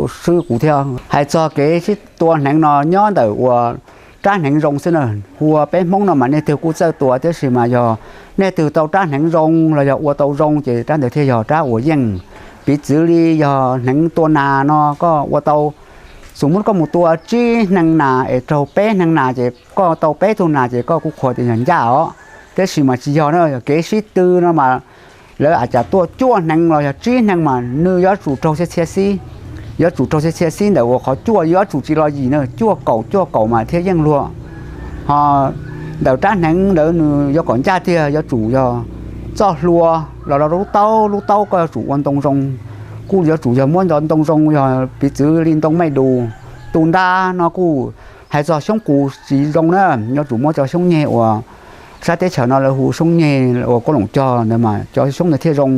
Swb kuv thiab. Hais txog kev sib tua hneev no nyob ntawm uas rab hneev zoo xwb na, hu ua peb Hmoob no mas nej twg kuj txawj tua, tiam sis mas yog nej twg tau rab hneev zoo los yog ua tau zoo ces rab ntawd thiaj yog rab uas yeej. Piv txwv li yog hneev tua nas no koj ua tau, xum muab koj mus tua tsib hneev nas es raug peb hneev nas ces koj tau peb tug nas ces koj kuj qhuas tias yog ncaj os. Tiam sis mas tsis yog na, yog kev sib tw no mas lawv ua cas tuaj cuaj hneev los yog tsib hneev mas nws yuav tsum raug txhia txhia xib, yuav tsum raug txhia txhia xib ntawm uas qhov cuaj yuav tsum tsis los yim na, cuaj kaum cuaj kaum mas thiaj yeej luag. Ho ntawm rab hneev ntawd nws yuav kom ncaj tiag yuav tsum yog txoj hlua los rau lub taub, lub taub koj yuav tsum ua ntoo zoo, kuj yuav tsum yog muab ntoo zoo, yog piv txwv li ntoo mej dus. Tus nta no kuj hais txog xyoob qus tsis zoo na, yuav tsum muab cov xyoob nyeg uas sab teb chaws no lawv hu xyoob nyeg uas kuab loom cog ntawd mas cov xyoob ntawd thiaj zoo.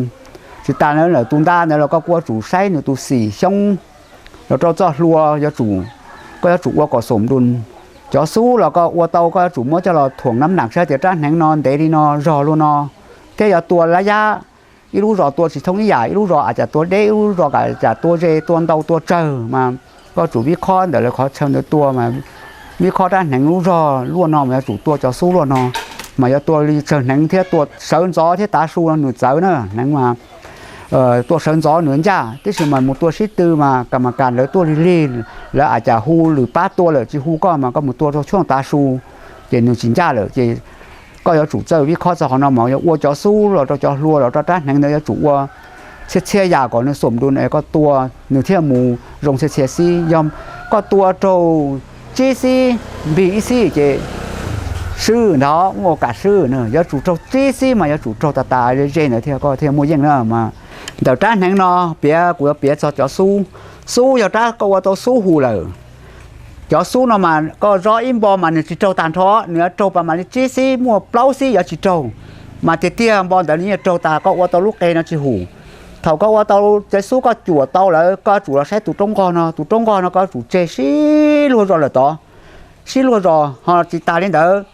Tsis tas ntawd lawm tus nta ntawd los koj kuj yuav tsum saib nws tus xim xyoob los rau txoj hlua yuav tsum, koj yuav tsum ua kom xom du. Cov xub los koj ua tau koj yuav tsum muab coj los thuam nab nam saib tias rab hneev no ntev li no zog luaj no, thiab yuav tua lab yab, ib lub zos tua tsis thoob ib yam, ib lub zos ua cas tua deb, ib lub zos ua cas tua ze, tua ntau tua tsawg mas koj tsum vib khob ntawm lawv qhov chaw ntawd tua mas vib khob rab hneev lub zog luaj no mas yuav tsum tua cov xub luaj no, mas yuav tua li tsawg hneev thiab tua sawv ntxov thiab tav su no nws txawv na, hneev mas tua sawv ntxov nws ncaj, tiam sis mas mus tua sib tw mas kas mas kas lawv tuaj lig lig, lawv ua cas hu lwm pab tua lawm tsis hu koj mas koj mus tua rau tshuaj tav su ces nws tsis ncaj lawm ces koj yuav tsum txawj vib khob txog qhov no mas yuav ua cov xub los rau cov hlua los rau rab hneev ntawd yuav tsum ua txhia txhia yam kom nws xom du es koj tua nws thiaj mus zoo txhia txhia xib. Yog koj tua raug tsib xib npig ib xib ces swb ntag, ua kam swb na, yuav tsum raug tsib xib mas yuav tsum raug tas tas ze ze ntawd thiaj koj thiaj muaj yeej na mas. Ntawm rab hneev no piav kuv yuav piav txog cov xub. Xub yog rab koj ua tau xub hu lawm. Cov xub no mas koj zob ib npo mas nws tsis raug tag nrho, nws yuav raug pas mam li tsib xib muaj plaub xib yuav tsis raug, mas tiag tiag npo ntawd nws yeej raug tas koj ua tau lub qe no tsis hum. Thaum koj ua tau cov xub koj cuam tau lawm koj tsum los saib tus roob nqog no, tus roob nqog no koj tsum tseg sib luag zos lawm tod, sib luag zos ho tsis tas li ntawd,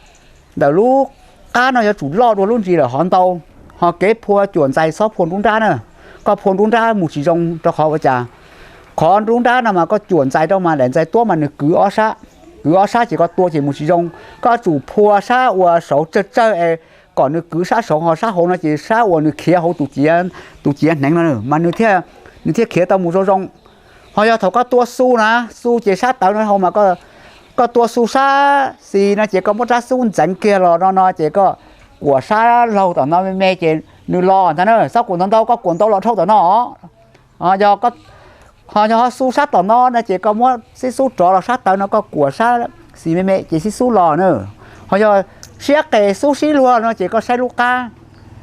ntawm lub qab no yuav tsum loj dua lub ntsis lawm hov ntau. Ho kev phua cuam ntxais txhob phua nruab nrab na, koj phua nruab nrab mus tsis zoo rau qhov ua cas, qhov nruab nrab no mas koj cuam ntxais rau mas daim ntxais tuab mas nws kwv ob sab, kwv ob sab ces koj tua ces mus tsis zoo. Koj tsum phua sab uas saud tsawg tsawg es kom nws kwv sab saud ho sab hauv no ces sab uas nws khiav hauv tus ciav, tus ciav hneev no mas nws thiaj, nws thiaj khiav tau mus zoo zoo. Ho yog thaum koj tua xu na, xu ces sab tawv no hauv mas koj tua xu sab xis no ces koj muab rab xub ntxeev kiag los no no ces koj kuam sab laug tom no me me ces nws los ntag na, txhob kuam ntau ntau, koj kuam ntau los dhau tom no. Ho yog, ho yog xu sab tom no no ces koj muab xib xub rov los sab tawv no koj kuam sab xis me me ces xib xub los na. Ho yog siab qes xub sib luag no ces koj saib lub qab,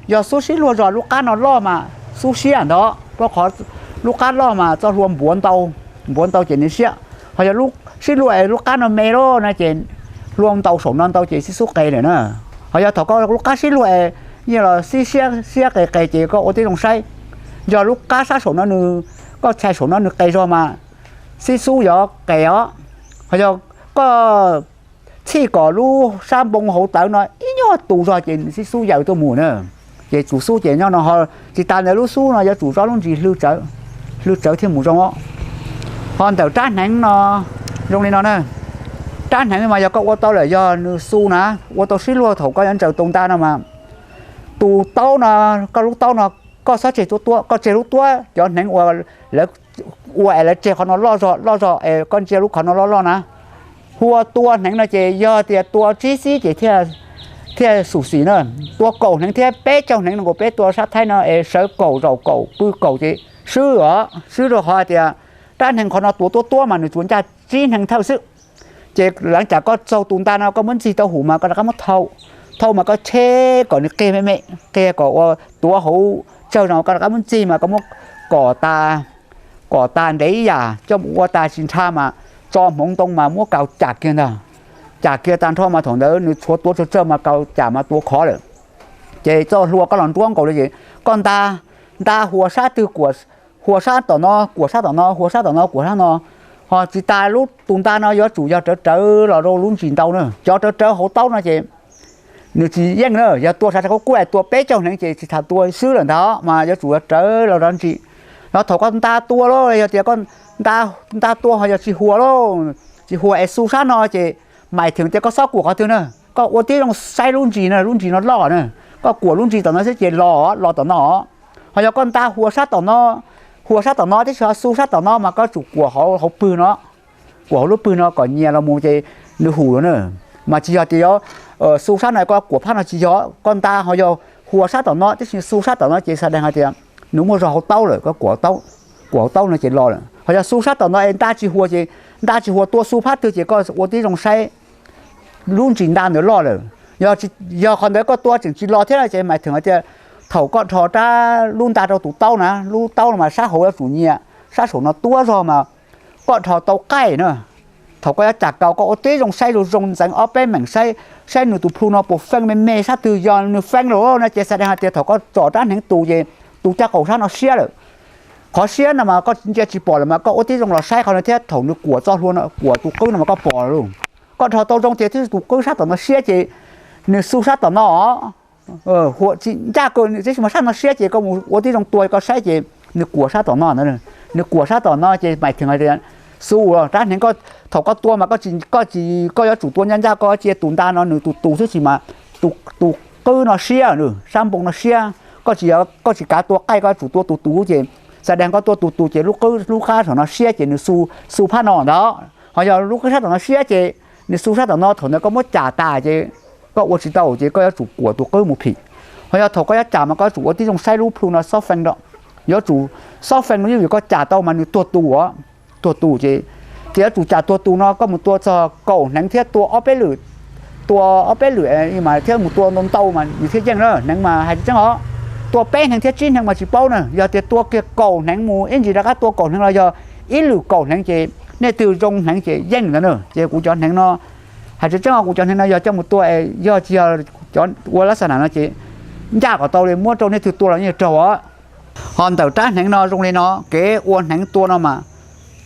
yog xub sib luag zog lub qab no loj mas xub siab ntag, rau qhov lub qab loj mas txoj hlua npuav ntau, npuav ntau ces nws siab. Ho yog sib luag es lub qab no me lawm no ces hlua ntau saum no ntau ces xib xub qes lawm na. Ho yog thaum koj lub qab sib luag es yeej los xib siab, siab qes qes ces koj ua tib zoo saib, yog lub qab sab saum no nws, koj txhais saum no nws qes zog mas xib xub yuav qes os. Ho yog koj txhij kom lub sab npoo hauv tawv no ib nyuag tu zog ces xib xub yaws tuaj mus na. Ces tus xub ces nyob no ho tsis tas ntawd lub xub no yuav tsum zov lub ntsis hlw tsawv, hlw tsawv thiaj mus zoo os. Ho ntawm rab hneev no zoo li no na, rab hneev mas yog koj ua tau lawm yog nws xu na, ua tau sib luag thaum koj yuav ntsaws tus nta no mas tus taub no, koj lub taub no koj txhob tseg tuab tuab, koj tseg lub tuab cov hneev uas lawv ua es lawv tseg qhov no loj zog loj zog es koj ntsia lub qhov no loj loj na. Hu ua tua hneev no ces yog tias tua tsib xib ces thiaj xum xim na. Tua kaum hneev thiab peb caug hneev no nkaus peb tua sab Thaib no es sawv kaum zaum kaum pw kaum ces swb os, swb rau qhov hais tias rab hneev qhov no tuav tuab tuab mas nws tsuas ncaj tsib hneev thawj xwb. Ces leej cas koj txaug tus nta no koj muab ntxig tau hum mas koj rov qab muab thau, thau mas koj cheb kom nws qiag me me, qiag kom ua tuav hauv tsawg no koj rov qab muab ntxig mas koj muab kom tas, kom tas ntev ib yam coj mus ua tas tsis nrha mas tso hmoov ntoo mas muab kaus cam kiag ntag. Cam kiag tag nrho mas thaum ntawd nws tshuav tuav tsawg tsawg mas kaus cam mas tuav khov lawm. Ces txoj hlua koj los nruab nkaus li ces koj nta, nta hu ua sab twg kuam, hu ua sab tom no kuam sab tom no, hu ua sab tom no kuam sab no. Ho tsis tas lub tus nta no yuav tsum yog rawv rawv los rau lub ntsis ntau na, cov rawv rawv hauv taub no ces nws tsis yeej na. Yog tua sab sab kuj kuj tua peb caug hneev ces tsis tas tua swb lawm ntag mas yuav tsum yog rawv los rau ntsis. Yog thaum koj nta tua los yog tias koj Nta, nta tua ho yog tsis huas lauj, tsis huas es xu sab no ces mais theem tias koj xob kuam qhov twg na, koj ua tib zoo saib lub ntsis na, lub ntsis no loj na, koj kuam lub ntsis tom no xwb ces los, los tom no. Ho yog koj nta huas sab tom no, huas sab tom no tab sis ho xu sab tom no mas koj tsum kuam hauv pwg no, kuam hauv lub pwg no kom nyias los mus ces nws hum lawm na. Mas tsis yog tias yuav xu sab no koj kuam phab no tsis yog, koj nta ho yog huas sab tom no tab sis xu sab tom no ces xa dees hais tias nws muaj zog hauv taub lawm, koj kuam, kuam hauv taub no ces los lawm. Ho yog xu sab tom no es nta tsis huas ces, nta tsis huas tua xu phab twg ces koj ua tib zoo saib lub ntsis nta ntawd loj lawm. Yog, yog qhov ntawd koj tua tseem tsis los thiab no ces mais theem hais tias thaum koj rho rab lub nta rau tus taub na, lub taub no mas sab hauv yuav tsum nyias, sab saum no tuab zog mas koj rho tau qaij na. Thaum koj yuav cam kaus koj ua tib zoo saib zoo zoo ntxeev ob peb meem saib, saib nws tus plhu no puas feej me me sab twg, yog nws feej lawm no ces xa dees hais tias thaum koj tsom rab hneev tus ces tus caj qaum sab no siab lawm. Qhov siab no mas koj ntsia tsis pom lawm mas koj ua tib zoo los saib qhov no thiab thaum nws kuam txoj hlua no, kuam tus qwb no mas koj pom lawm. Koj rho tau zoo tias twb tus qwb sab tom no siab ces nws xu sab tom no. Huam tsis ncaj kawg, tab sis mas sab no siab ces koj mus ua tib zoo tua koj saib ces nws kuam sab tom no ntag. Nws kuam sab tom no ces mais theem hais tias xu, rab hneev, thaum koj tua mas koj tsis, koj yuav tsum tua ncaj ncaj, koj cia tus nta no nws tus tus xwb tab sis mas tus qwb no siab, sab npoo no siab, koj tsis, koj tsis kav tua qaij, koj yuav tsum tua tus tus ces xa dees koj tua tus tus ces lub qwb lub qab saum no siab ces nws xu, xu phab no ntag. Ho yog lub qwb sab tom no siab ces nws xu sab tom no, thaum ntawd koj muab cam tas ces koj ua tsis tau ces koj yuav tsum kuam tus qwb mus phim. Ho yog thaum koj yuav cam mas koj yuav tsum ua tib zoo saib lub plhu no xob feej rau, yuav tsum xob feej rau vim koj cam tau mas nws tuag tus, tuag tus ces, ces yuav tsum cam tuag tus no koj mus tua txog kaum hneev thiab tua ob peb lwm, tua ob peb lwm mas thiab mus tua ntau ntau mas nws thiaj yeej na. Hneev mas hais tseeb os, tua peb hneev thiab tsib hneev mas tsis paub na, yog tias tua kiag kaum hneev mus ib ntsis rov qab tua kaum hneev los yog ib lwm kaum hneev ces nej twg zoo hneev ces yeej ntawd na. Ces kuv cov hneev no, hais tseeb tseeb os, kuv cov hneev no yog coj mus tua, yog tsis yog cov ua lab xa nam no ces ncaj kom tau li muab rau nej twg tua los yeej raug os. Ho ntawm rab hneev no zoo li no, kev ua hneev tua no mas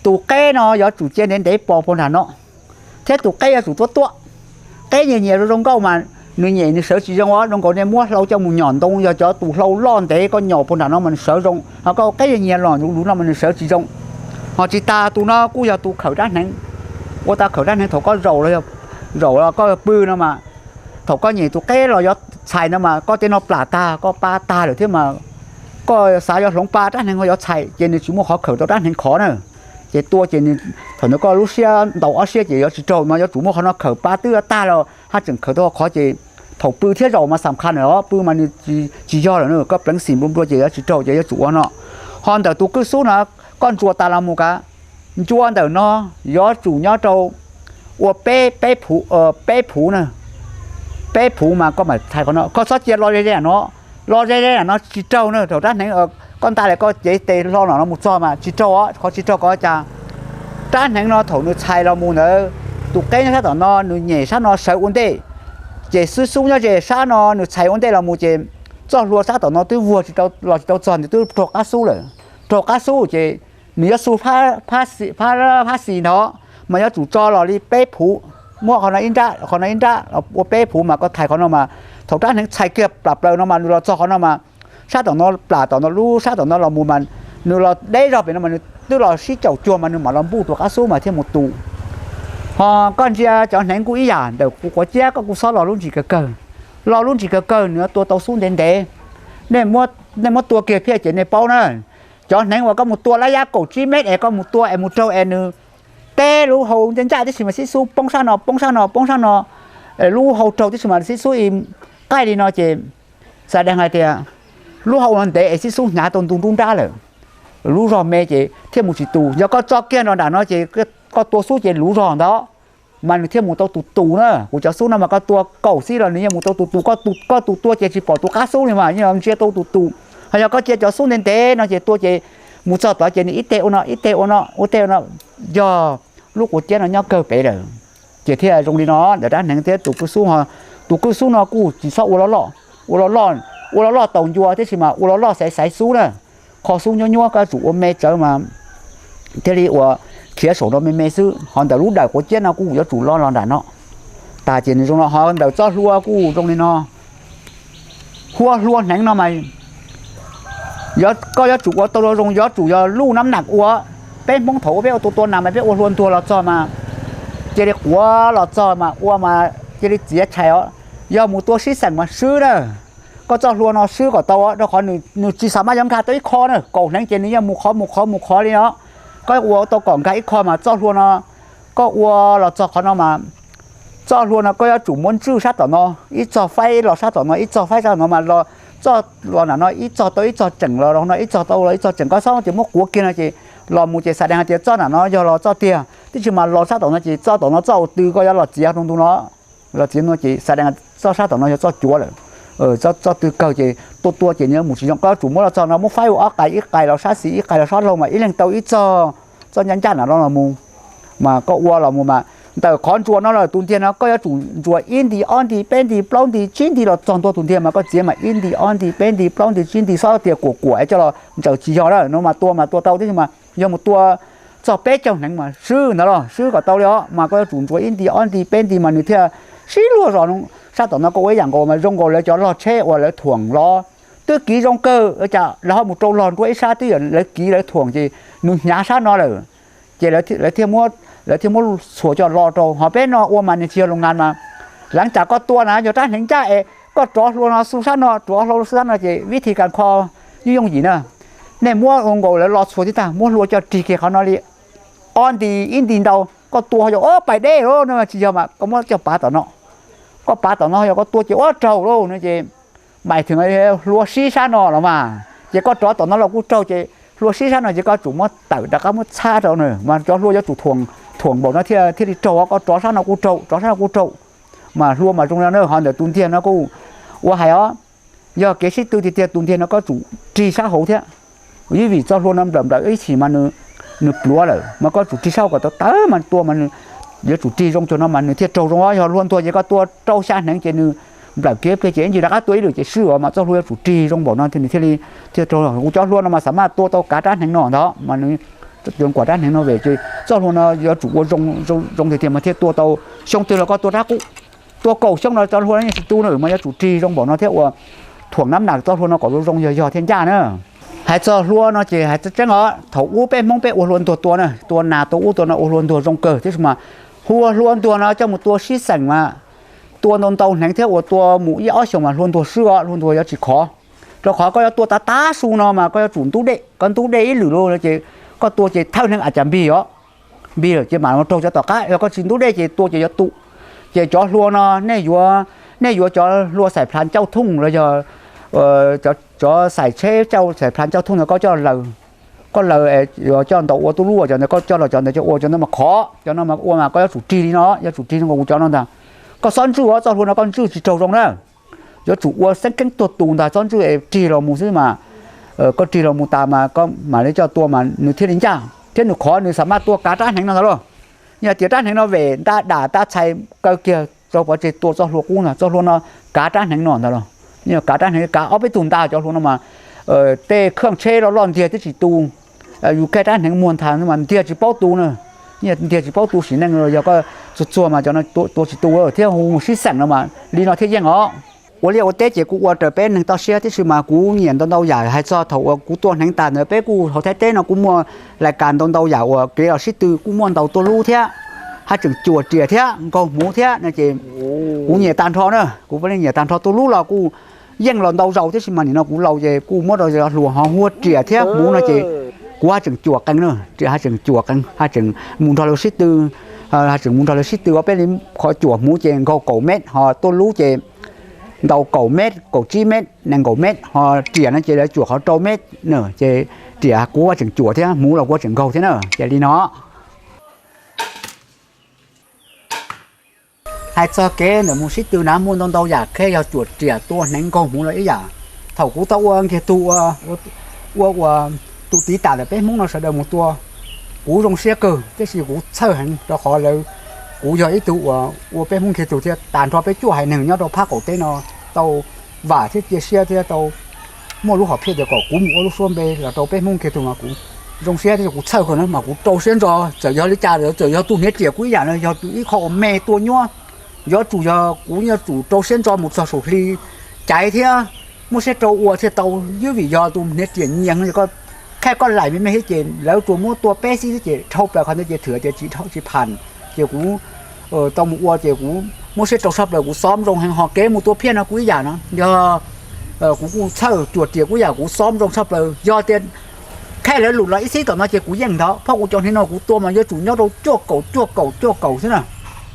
tus qeb no yuav tsum cia ntev ntev pos puag nram no, thiab tus qeb yuav tsum tuab tuab. Qeb nyias nyias zoo zoo nkauj mas nws nyem nws sawv tsis zoo os, zoo nkaus nej muab hlau coj mus nyom ntoo, yog cov tus hlau loj ntev koj nyom puag nram no mas nws sawv zoo, ho koj qeb nyias nyias los luv luv no mas nws sawv tsis zoo. Ho tsis tas tus no kuj yog tus khawm rab hneev, ua tau khawm rab hneev thaum koj zaum los, zaum los koj pw no mas, thaum koj nyem tus qeb los yuav txhais no mas koj tej no plam tag, koj pa tag lawm thiab mas koj xav yuav hloov pa rab hneev ho yuav txhais ces nws tsis muaj qhov khawm rau rab hneev khov na. Ces tua ces thaum ntawd koj lub siab ntaus ob siab ces yuav tsis raug mas yuav tsum muaj qhov no khawm, pa twb yuav tag los haj tseem khawm tau qhov ces thaum pw thiab zaum mas xam khas lawm os, pw mas nws tsis yog lawm na, koj pleev xim nplua nplua ces yuav tsis raug ces yuav tsum ua no. Ho ntawm tus kwj xub no koj ntsuas tas los mus kav, ncua ntawm no yuav tsum nyob rau ua peb, peb phuv, peb phuv na, peb phuv mas koj mam txhais qhov no, koj txhob cia lo ze ze no, lo ze ze no tsis raug na. Thaum rab hneev koj nta li koj cev tes hlo no no mus txog mas tsis raug os, qhov tsis raug ko cas, rab hneev no thaum nws txhais los mus ntawd, tus qeb nyob sab tom no nws nyem sab no sawv ua ntej, ces xub xub nyob ze sab no nws txhais ua ntej los mus ces txoj hlua sab tom no twb vuag tsis tau, los tsis tau txog, nws twb raug qab xub lawm. Raug qab xub ces nws yuav xu phab xis ntawd mas yuav tsum tso los li peb phuv, muab qhov no ib nrab, qhov no ib nrab ua peb phuv mas koj txhais qhov no mas thaum rab hneev txhais kiag plam plaws no mas nws los txog qhov no mas sab tom no plam tom no lub sab tom no los mus mas nws los deb zog pem no mas nws twb los sib caum cuag mas nws mam los npuj tus qab xub mas thiaj mus tus. Ho koj ntsia cov hneev kuj ib yam, ntawm kuv quav ciab koj kuj txhob lo lub ntsis kawg kawg, lo lub ntsis kawg kawg nws yuav tua tau xub ntev ntev. Nej muab tua kiag phiaj ces nej paub na. Cov hneev uas koj mus tua lab yab kaum tsib mev es koj mus tua es mus raug es nws teb lub hau ncaj ncaj tib si mas xib xub poob sab no poob sab no poob sab no, lub hau raug tib si mas xib xub qaij li no ces xa dee hais tias lub hau no ntev es xib xub hnyav tau ntu nruab nrab lawm, lub zog me ces thiaj mus tsis tus. Yog koj tso kiag nram no ces koj tua xub ces luv zog ntawd mas nws thiaj mus tau tus tus na. Kuv cov xub no mas koj tua kaum xib los nws yeej mus tau tus tus, koj tus tua ces tsis pom tus qab xub li mas yeej ntsia tau tus tus. Ho yog koj cia cov xub ntev ntev no ces tua ces mus txog tod ces nws ib teg ua no ib teg ua no ua teg ua no, yog lub quav ciab no nyob kawg pem lawm. Ces thiaj zoo li no ntawm rab hneev thiab tus kwj xub. Tus kwj xub no kuj tsis txhob ua loj loj, ua loj loj, ua loj loj taus ncua tiam sis mas ua loj loj xaiv xaiv xub na. Qhov xub nyuab nyuab koj yuav tsum ua me tsawv mas thiaj li uas khiav saum no me me xwb. Ho ntawm lub dawm quav ciab no kuj yuav tsum lo los nram no. Tas ces nws zoo no. Ho ntawm txoj hlua kuj zoo li no. Hlua, hlua hneev no mas koj yuav tsum ua tau zoo, yuav tsum yog luj nab nam ua, Peb Hmoob thaum ua peb ua tua tua nas mas peb ua hlua ntuag los txog mas cia li quav los txog mas ua mas cia li txiav tshais os. Yog mus tua sib xeem mas swb na. Koj txoj hlua no swb kom tau rau qhov nws tsis xav mas yuav nkag tau ib qho na, kaum hneev ces nws yeej mus qhov mus qhov mus qhov li no. Koj ua tau kom nkag ib qho mas txoj hlua no koj ua los txog qhov no mas txoj hlua no koj yuav tsum muab ntswj sab tom no ib txog faib los sab tom no ib txog faib sab tom no mas los txoj los nram no ib txog tau ib txog tseem los no ib txog tau los ib txog tseem, koj txhob tias muab quav kiag no ces los mus ces xav deev hais tias txoj nram no yog los txoj tiag, tiam sis mas los sab tom no ces txoj tom no txoj ua tw koj yuav los txiav rau ntu no. Los txiav no ces xav deev txoj sab tom no yog txoj cuav lawm, txoj tw kawg ces tua tua ces nws mus tsis zoo, koj yuav tsum muab los txog no muab faib ua ob qais, ib qais los sab xis ib qais los sab laug mas ib leeg tau ib txog txoj ncaj ncaj nram no los mus. Mas koj ua los mus mas ntawm qhov ntsuas no lawm tus ntiag no koj yuav tsum ntsuas ib nti ob nti peb nti plaub nti tsib nti los txog ntua tus ntiag mas koj txiav mas ib nti ob nti peb nti plaub nti tsib nti, txhob tias kuam kuam es coj los ntsaws tsis yog na, no mas tua mas tua tau tiam sis mas yog mus tua txog peb caug hneev mas swb ntawd los swb kom tau li os, mas koj yuav tsum ntsuas ib nti ob nti peb nti mas nws thiaj sib luag zos. Sab tom no koj ua ib yam nkaus mas zoo nkaus lawv cov log tsheb uas lawv thuam los twb kiv zoo kawg, cas lawv ho mus rau log nruab ib sab twb yog lawv kiv lawv thuam ces nws hnyav sab no lawm, ces lawv thiaj muab txhuas coj los rau. Ho peb no ua mas nws tsis yog lus ngas mas, lav cas koj tua na yog rab hneev ncaj es koj rov hlua no xu sab no, rov hlua xu sab no ces vib thi kas kho yooj yooj yim na. Nej muab ua nkaus lawv los txhuas tib tag, muab hlua coj rig kiag qhov no li ob nti ib nti ntau, koj tua yog ob pais deb lawm no tsis yog mas koj muab coj pav tom no. Koj pav tom no yog koj tua ces ua raug lawm no ces mais thwm hlua sib sab no los mas ces koj rov tom no los kuj raug ces hlua sib sab no ces koj tsum muab tawm rov qab muab txhab rau na mas cov hlua yuav tsum thuam npaum no thiaj li raug, koj rov sab no kuj raug, rov sab no kuj raug. Mas hlua mas zoo li no na, ho ntawm tus ntiag no kuj ua hais os, yog kev sib tw tiag tiag tus ntiag no koj tsum rig sab hauv thiab. Ib vim txoj hlua no nplawm nplawm ib chim mas nws pluav lawm mas koj tsum rig sab hauv kom tau tawv mas tua mas yuav tsum rig zoo cuag no mas nws thiaj raug zoo. Yog hlua ntuag ces koj tua rau xya hneev ces nws nplawm kiag pliag ces ib ntsis rov qab tua ib lwm ces swb os, mas txoj hlua yuav tsum rig zoo npaum no nws thiaj li thiaj raug. Kuv cov hlua no mas xav mas tua tau kav rab hneev no ntag mas nws kuam rab hneev no vem ces txoj hlua no yuav tsum ua zoo tiag tiag mas thiaj tua tau. Xyoo twg los koj tua rab qub, tua kaum xyoo no cov hlua no yeej tsis tu na mas yuav tsum rig zoo npaum no thiab ua thuam nab nas txoj hlua no kom zoo zoo yog yog thiaj ncaj na. Hais txog hlua no ces hais tseeb os, thaum ub peb Hmoob peb ua hlua ntuag tua na, tua nas tua ub tua no ua hlua ntuag zoo kawg tiam sis mas hu ua hlua ntuag no coj mus tua sib xeem mas tua ntau ntau hneev thiab ua tua mus ib ob xyoos mas hlua ntuag swb os, hlua ntuag yuav tsis khov. Rau qhov koj yuav tua tav tav su no mas koj yuav tsum ntub dej, koj ntub dej ib lwm lawm ces koj tua ces thawj hneev a cas npig os, npig lawm ces mam raug cov tom qab, yog koj tsis ntub dej ces tua ces yuav tu. Ces cov hlua no nej yuav, nej yuav cov hlua xaim plhav ncauj thooj los yog cov xaim tsheb cauj xaim plhav ncauj thooj no koj coj laws, koj laws yuav coj ntaus ua tuj lub, cov ntawd koj coj los cov ntawd coj ua, cov ntawd mas khov, cov no mas ua mas koj yuav tsum rig li no, yuav tsum rig zoo nkaus kuv cov no ntag. Koj txhob ntswj os, txoj hlua no koj ntswj tsis raug zoo na. Yuav tsum ua xeeb keeb tuag tus ntag, txhob ntswj es rig los mus xwb mas koj rig los mus tas mas koj mam li coj tua mas nws thiaj li ncaj thiab nws khov, nws xav mas tua kav rab hneev no ntag lauj. Yog tias rab hneev no vem nta dam nta txhais kaw kiag rau pov tseg tua txoj hlua qub ntag, txoj hlua no kav rab hneev no ntag lauj. Kav rab hneev kav ob peb tug ntag, cov hlua no mas tej khaj tsheb loj loj ntiag twb tsis tu, yus kaij rab hneev muag nthav mas ntiag tsis paub tu na. Ntiag tsis paub tu sim neej, yog koj txuag txuag mas cov no tua tsis tu thiab hu mus sib xeem no mas li no thiaj yeej os. Ua liaj ua teb ces kuj ua raws peb neeg toj siab tiam sis mas kuv nyiam ntau ntau yam. Hais txog thaum uas kuv tua hneev tag ntawd peb kuj hauv Thaib teb no kuj muaj lais kas ntau ntau yam uas kev los sib tw kuj muaj ntau tuaj lub thiab, haj tseem cuam riam thiab nkaug hmuv thiab no ces kuv nyiam tag nrho na, kuv nyiam tag nrho tuaj lub los kuj yeej los ntau zaus tiam sis mas nim no kuv laus ces kuj muab rau cov hluas ho hu ua riam thiab hmuv no ces kuv haj tseem cuam qees na, riam haj tseem cuam qees, haj tseem mus nrog lawv sib tw, haj tseem mus nrog lawv sib tw ua peb li. Qhov cuam hmuv ces nkaug kaum mev, ho tuaj lub ces ntau kaum mev, kaum tsib mev, nees nkaum mev, ho riam no ces lawv cuam qhov rau mev na, ces riam kuv haj tseem cuam thiab hmuv los kuv tseem nkaug thiab na, ces li no. Hais txog kev ntawm mus sib tw na muaj ntau ntau yam qhia, yog cuam riam tua hneev nkaug hmuv los ib yam. Thaum kuv tau ua nkiag tug ua ua tus tiv tam ntawm peb Hmoob no sawv daws mus tua, kuv zoo siab kawg tiam sis kuv txhawj heev rau qhov lawv, kuv yog ib tug uas ua peb Hmoob nkiag tug thiab tag nrho peb cuaj haiv neeg nyob rau phab qaum teb no tau vam thiab cia siab thiab tau muaj lub hom phiaj tias kom kuv mus ua lub suab npe los rau peb Hmoob nkiag tug mas kuv zoo siab thiab kuv txhawj kawg na mas kuv rau siab ntso. Txawm yog li cas los txawm yog tus hniav riam kuj ib yam no, yog tus ib qho uas me tua nyuaj, yuav tsum yog kuv yuav tsum rau siab ntso mus txog saum hli caiv thiab muab siab rau ua thiaj tau. Ywj vim yog tus hniav riam nyias koj Khaj koj laim me me thiab ces lawv tsuas muab tua peb xib xwb ces dhau plaws qhov ntawd ces thwm tias tsis dhau tsis pham. Ces kuv tau mus ua ces kuv muab siab rau tshaj plaws, kuv xob zoo heev, ho kev mus tua phiaj no kuj ib yam no, yog kuv kuj txhawj cuam riam kuj yam, kuv xob zoo tshaj plaws. Yog tias Khaj lawv lus los ib xib tom no ces kuv yeej ntawd, phoj kuv cov hneev no kuv tua mas yuav tsum nyob rau cuaj kaum cuaj kaum cuaj kaum xwb na.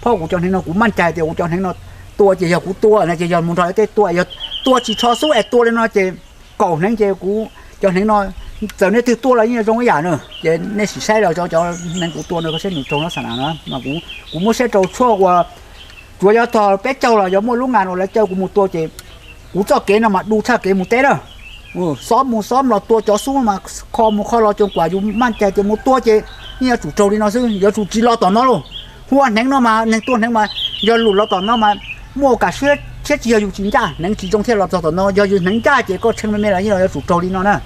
Phoj kuv cov hneev no kuv maj cai tias kuv cov hneev no tua ces yog kuv tua no ces yog mus nrog tej tua, yog tua tsis tsho xub es tua li no ces kaum hneev ces kuv cov hneev no txawm nej twg tua los yeej zoo ib yam na. Ces nej sim saib los cov hneev kuv tua no koj saib nws raug no xa na no mas kuv muab siab rau tshuaj ua, tsuav yuav tog peb caug los yuav muaj lub nga no lawv caw kuv mus tua ces kuv txoj kev no mas du tshaj kev mus teb na. Xob mus xob los tua cov xub mas kho mus kho los coo kuam yus maj cai tias mus tua ces yeej yuav tsum raug li no xwb, yuav tsum tsis los tom no lauj. Hu ua hneev no mas neeg tua hneev mas yog lus los tom no mas muaj kam siab thiab, tsis yog yus tsis ncaj, hneev tsis zoo thiaj los txog tom no, yog yus hneev ncaj ces koj tshee me me los yeej yuav tsum raug li no na.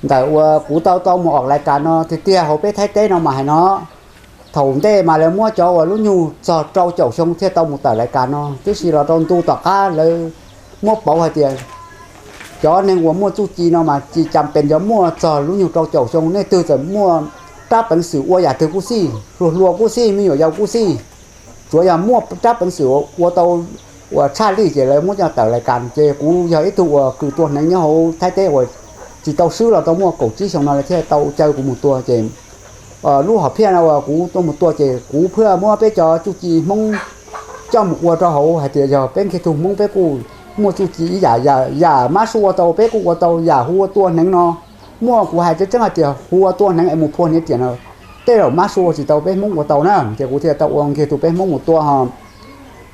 Ntawm uas kuv tau tau mus om lais kas no tiag tiag hauv peb Thaib teb no mas hais no, thaum ntej mas lawv muab cov uas lub nyuag txog rau caum xyoo thiaj tau mus tawm lais kas no, tiam sis los rau ntu tom qab lawv muab pauv hais tias cov neeg uas muaj txuj ci no mas tsis cam pees yuav muaj txog lub nyuag rau caum xyoo, nej twg txawm muaj rab peev xwm ua yam twg kuj xij, hluas hluas kuj xij, me nyuam yaus kuj xij, tsuav yog muaj rab peev xwm ua tau uas tshaj lij ces lawv muab coj tawm lais kas. Ces kuv yog ib tug uas kws tua hneev nyob hauv Thaib teb uas tsis tau swb los tau muaj kaum tsib xyoo no lawv thiaj tau caw kuv mus tua. Ces lub hom phiaj no uas kuv tuaj mus tua ces kuv pheej muab peb cov txuj ci Hmoob coj mus ua rau hauv hais tias yog peb nkiag tug Hmoob peb kuj muaj txuj ci ib yam, yam mab sua ua tau peb kuj ua tau, yam hu ua tua hneev no muaj, kuv hais tseeb tseeb hais tias hu ua tua hneev es mus phua hniav riam no tej zaum mab sua ua tsis tau peb Hmoob ua tau na. Ces kuv thiaj tau ua nkiag tug peb Hmoob mus tua ho.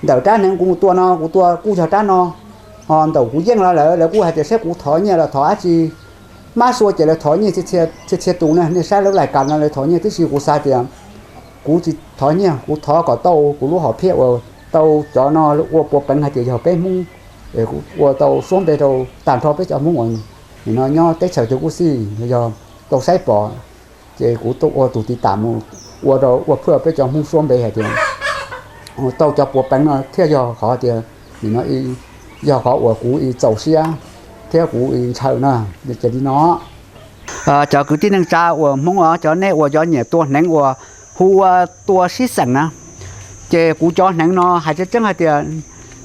Ntawm rab hneev kuv mus tua no kuv tua kuj yog rab no, ho ntawm kuv yeej los lawm lawv kuj hais tias saib kuv thov nyiaj los thov dab tsi. Mab sua ces lawv thov nyiaj txhia txhia tus na, nej saib lub lais kas no lawv thov nyiaj, tiam sis kuv xav tias kuv tsis thov nyiaj, kuv thov kom tau kuv lub hom phiaj uas tau cov no ua puav peev hais tias yog peb Hmoob, ua tau suab npe rau tag nrho peb cov Hmoob uas nim no nyob teb chaws twg kuj xij, yog tau saib pom ces kuv tuaj ua tus tiv tam mus ua rau ua phaj peb cov Hmoob suab npe hais tias tau cov puav peev no thiaj yog qhov tias nim no yog qhov uas kuv txaus siab thiab kuv ntshaw na. Ces li no cov kwv tij neej tsa uas Hmoob os, cov nej uas cov nyiam tua hneev uas hu ua tua sib xeem na, ces kuv cov hneev no hais tseeb tseeb hais tias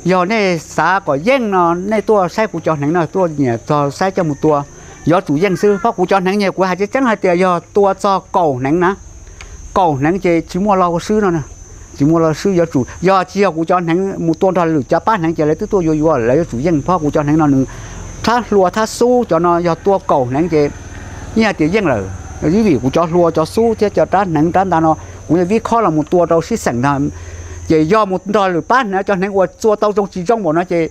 yog nej xav kom yeej no nej tuaj saib kuv cov hneev no, tuaj nyiam txog saib coj mus tua, yuav tsum yeej xwb. Phoj kuv cov hneev no kuv hais tseeb tseeb hais tias yog tua txog kaum hneev na, kaum hneev ces tsis muaj lo ua swb no, tsis muaj lo swb. Yuav tsum yog tsis yog kuv cov hneev mus tua nrog lwm cov pab hneev ces lawv twb tuaj yuav yuav, lawv yuav tsum yeej. Phoj kuv cov hneev no nws thab hlua thab xub, cov no yog tua kaum hneev ces yeej hais tias yeej lawm. Vim kuv cov hlua cov xub thiab cov rab hneev rab nta no kuv yeej vib khob los mus tua rau sib xeem ntag. Ces yog mus nrog lwm pab hneev, cov hneev uas txua tau zoo tsis zoo npaum no ces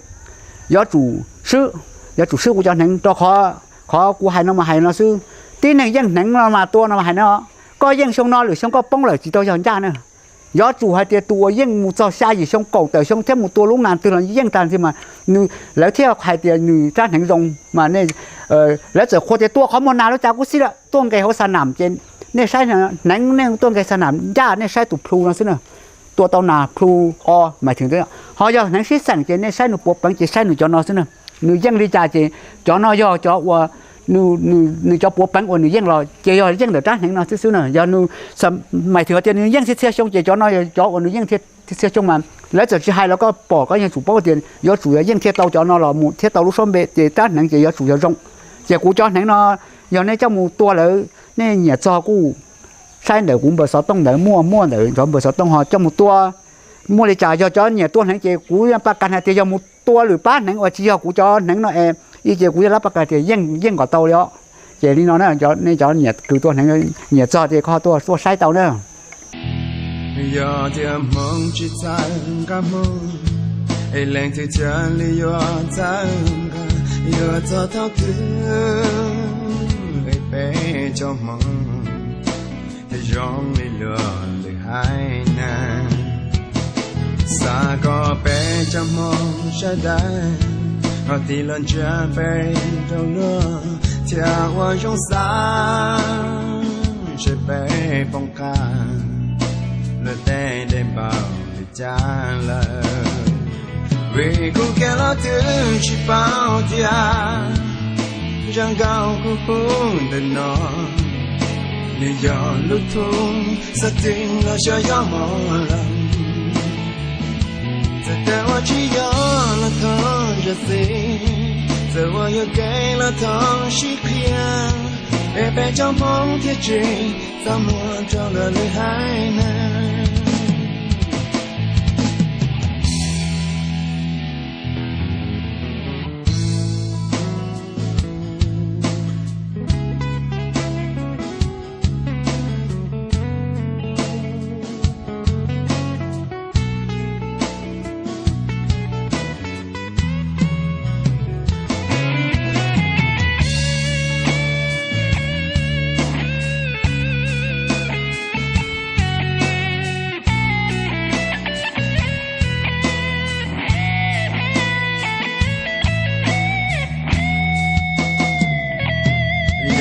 yuav tsum swb, yuav tsum swb kuv cov hneev rau qhov, qhov kuv hais no mas hais no xwb. Tib neeg yeej hneev no mas tua no mas hais no, koj yeej xyoo no lwm xyoo koj poob lawm tsis tau yog ncaj na. Yuav tsum hais tias tus uas yeej mus txog xya yim xyoo kaum tawm xyoo thiab mus tua lub nas twg los yeej tag nrho mas nws, lawv thiaj hais tias nws rab hneev zoo mas nej, lawv txawm qhuas tias tua qhov muag nas lub cas kuj xij lawm, tuaj nqes hauv xa nam ces nej saib hneev, nej tuaj nqes xa nam ncaj nej saib tus plhu no xwb na. Tua tau nas plhu o mas, ho yog hneev sib xeem ces nej saib nws puav peev ces saib nws cov no xwb na. Nws yeej li cas ces cov no yog cov uas nws cov puav peev uas nws yeej los ces yog yeej ntawm rab hneev no xwb xwb na. Yog nws, mas thim tias nws yeej txhia txhia xyoo ces cov no yog cov uas nws yeej txhia txhia xyoo mas lawv txawm tsis hais los koj pom koj yeej tsum paub tias yuav tsum yog yeej thiaj tau cov no los mus thiab tau lub suab npe ces rab hneev ces yuav tsum yog zoo. Ces kuv cov hneev no yog nej coj mus tua lawm, nej nyiam txog kuj saib ntawm kuv npawb xov tooj ntawd, muaj muaj ntawm nrov npawb xov tooj ho coj mus tua. Muaj li cas yog cov nyiam tua hneev ces kuv yeej paj kas hais tias yog mus tua lwm pab hneev uas tsis yog kuv cov hneev no es, ces kuv yeej lab paj kas tias yeej yeej kom tau li os. Ces li no na, nej cov nyiam kws tua hneev nyiam txog ces koj tuaj tuaj saib tau na. Yog tias hmoov tsis txawj nkag hmoov, es leej twg cia li yuav txawj nkag, yuav txog thaum twg es peb cov hmoov zoo li luag lwm haiv neeg. Xav kom peb cov hmoov sawv daws ho tig los ntsia peb rau luag thiab ua zoo xav, ntshe peb poob qab luag tej dej npaum li cas lawm. Vim kuv kiag los twb tsis paub tias Zaj nkauj kuv pub ntawm no, nws yog lub thub xov txwm los xyov yog mob lawm. Txawm tias ua tsis yog los thov zam txim, txawm ua yuam kev los thov sib qhia, es peb cov Hmoob thiaj tsim txoj muag rau luag lwm haiv neeg.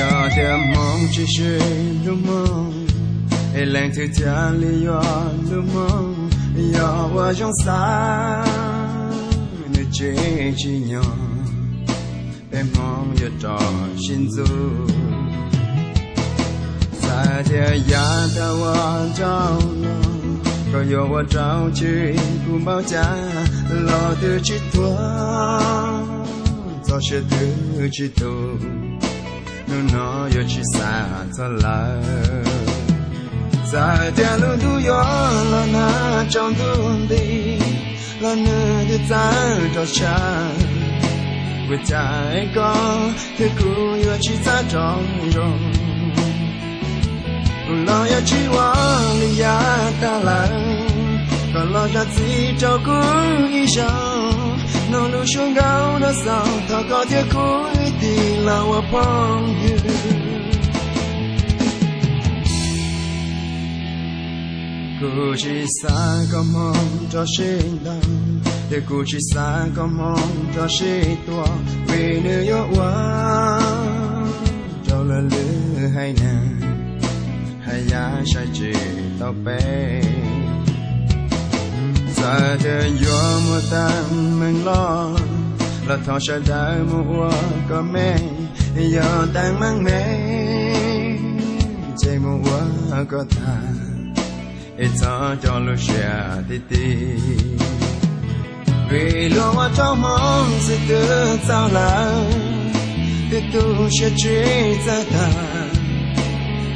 Yog tias Hmoob tsis siv lub moog, es leej twg thiaj li yuav lub moog? Yog ua zoo xav nws tseem tsim nyog, peb Hmoob yuav rov sib ntxub. Txawm tias yav tag ua rau los, koj yuav ua rau tsis kuv npaum cas los twb tsis tuag, txoj sia twb tsis tu, hnub no yuav tsis xav txog lawm. Txawm tias lub ntuj yuav los nag tsaus ntuj nti, los nws twb txawj rau tshaj, ua cas koj thiab kuv yuav tsis txawj rau zoo? Kuv los yuav tsis ua li yav tag lawm, koj los zam txim rau kuv ib zaug. Nov lub suab nkaus no xaus, thov koj thiab kuv wb tig los ua phooj ywg. Kuv tsis xav kom hmoov rov sib ntaus, thiab kuv tsis xav kom hmoov rov sib tua, vim nws yuav ua rau luag lwm haiv neeg hais yam saib tsis taus peb. Txawm tias yuav muaj teeb meem los, los thov sawv daws mus ua kom me, yog teeb meem me ces mus ua kom tag, es txhob coj lub siab ti ti. Vim luag ua rau Hmoob xwb twb txaus lawm, twb tu siab tsis txawj tag,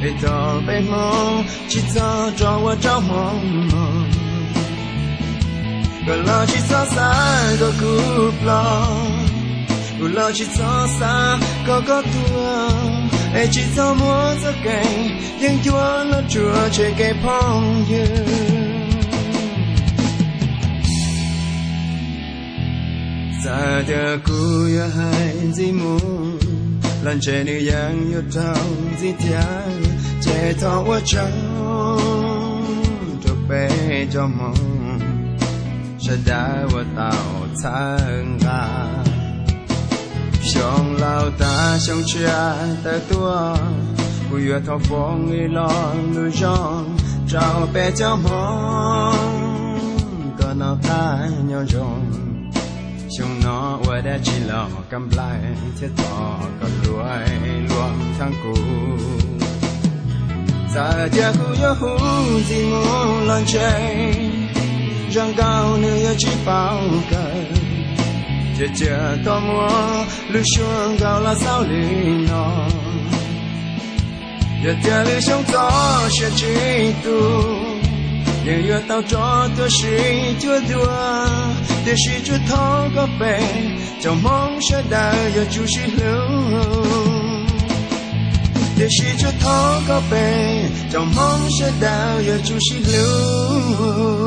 es thov peb Hmoob tsis txhob rov ua rau Hmoob mob. Koj los tsis txhob xav kom kuv ploj, kuv los tsis txhob xav kom koj tuag, es tsis txhob muab txoj kev yeeb ncuab los tsuas tshem kev phooj ywg. Txawm tias kuv yuav hais ntxiv mus, los ntshe nws yeej yuav raug ntxiv thiab, ces thov ua tsaug rau peb cov Hmoob sawv daws uas tau txhawb nqa. Xyoo laus tas xyoo tshiab tawm tuaj, kuv yuav thov foom ib lo lus zoo rau peb cov Hmoob kom noj qab nyob zoo. Xyoo no ua dab tsi los kam nplaig thiab thov kom luag luag txhawb kuv. Txawm tias kuv yuav hu ntxiv mus los ntshe zaj nkauj nws yuav tsis paub kawg, ces cia tos muaj lub suab nkaus los xaus li no. Yog tias lwm xyoo txoj sia tsis tu, yeej yuav tau rov tuaj sib cuag dua, tiam sis tsuas thov kom peb cov Hmoob sawv daws yuav tsum sib hlub. Tiam sis tsuas thov kom peb cov Hmoob sawv daws yuav tsum sib hlub.